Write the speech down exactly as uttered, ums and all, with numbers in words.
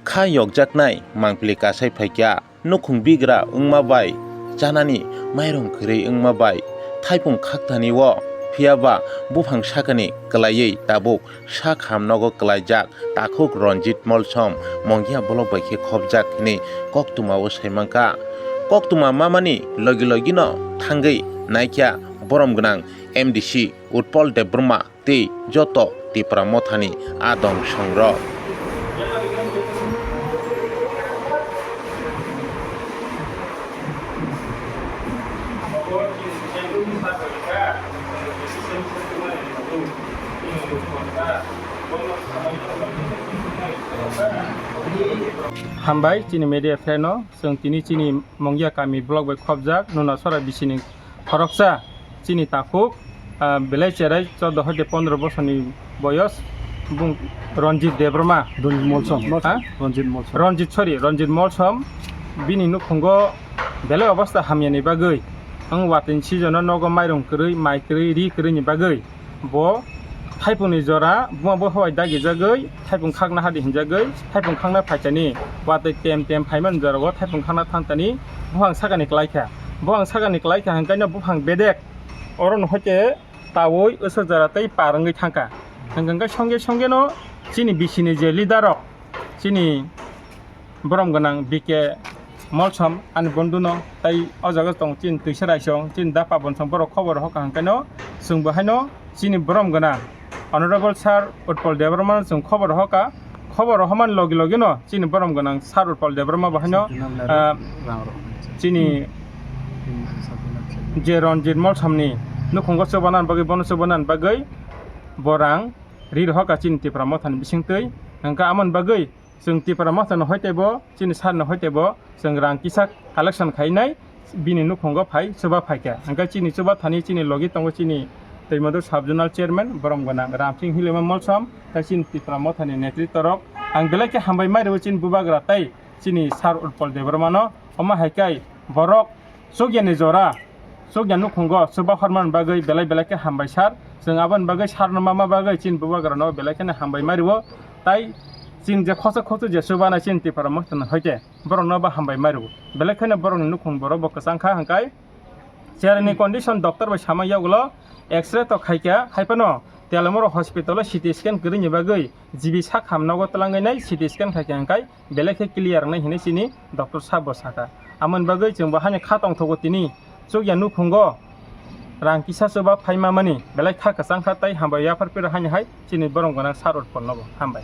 Kha yokjaknai mangpili kasai phaikha, nukhung bigra wngma bai, chanani mairung kwrwi wngma bai, thaipung khaktani o, phiyaba buphang sakani kwlaiwi tabuk sak ham nogo kwlaijak takhuk Ranjit Molsom Mongia block bai khe khopjak hinwi koktwma o saimankha. Koktwma mamani logi logino thangwi naikha borom gwnang M D C Utpal Debbarma tei joto Tipra Mothani adong songrok. Hambai chini media friend no, chwng tini chini Mongia kami block bai khopjak, Nunasora bisini khoroksa chini takhuk, ah, belai cherai chordo hoite pondro bosorni boyos, bung Ranjit Debbarma. Ranjit Molsom. Ha? Ranjit Molsom. Ranjit, sorry, Ranjit Molsom. Bini nukhungo belai obostha hamyani bagwi, ang watini season-o nogo mairung kwrwi, mai kwrwi, ri kwrwini bagwi bo thaipungni jora buma bo howai dagijagwi thaipung khakna hadi hinjagwi thaipung khakna phaikani, watwi tem tem phaimani jorao thaipung khakna thangtani buphang sakani kwlaikha. Buphang sakani kwlaikha hwnkhe no buphang bedek oro no hoite tawi usuk jora tei par wngwi thangkha. Hwnkhe songje songje no chini bisini je leader rok, chini borom gwnang B K Molsom ani bonduno, tai o jaga tong chini Twisa Raisong, chini Da Pabonsong borok khobor hoka hwnkhe no chwng bo haino chini borom gwnang Honorable Sir Utpal Debbarma no chwng khobor hoka, khobor homan logi logi no chini borom gwnang Sir Utpal Debbarma bo haino, ah, chini je Ranjit Molsom ni nukhungo chubana bagwi, bono chubana bagwi bo rang ri rohoka chini Tipra Mothani bisingtwi, hwnkhe amoni bagwi chwng Tipra Mothani hoitebo, chini sir ni hoitebo chwng rang kisa collection khainai, bini nukhungo phai chuba phaikha. Hwnkhe chini chuba thani chini logi tongo chini Twimadu Sub Zonal Chairman borom gwnang Ramsing Hilima Molsom, tei chini Tipra Mothani netritw rok. Ang belai khe hambai mai rwo chini bubagra tei chini Sir Utpal Debbarma no. Omo hai khe borok chukya ni jora, chukya nukhungo chuba hormani bagwi belai belai khe hambai sir. Chwng aboni bagwi sir no mama bagwi chini bubagra no belai kheno hambai mai rwo. Tai chini je khosok khosok je chuba nai chini Tipra Mothani hoite borok no bo hambai mai rwo. Belai kheno borok ni nukhung borok bo kwchang kha hwnkhe chair ni condition doctor bai sama yagulo X-ray to khaikha, hai phano Telamura hospital o C T scan kwrwini bagwi G B sak ham nogo twlangwi nai C T scan khaikha hwnkhe belai khe clear wngnai hinwi chini doctor sabo sakha. Amoni bagwi chwng bo hani kha tongthogo tini chukya nukhungo rang kisa chuba phaima mani belai kha kwchang kha tei hambai yaphar phiro hani hai chini borom gwnang Sir Utpal nobo hambai.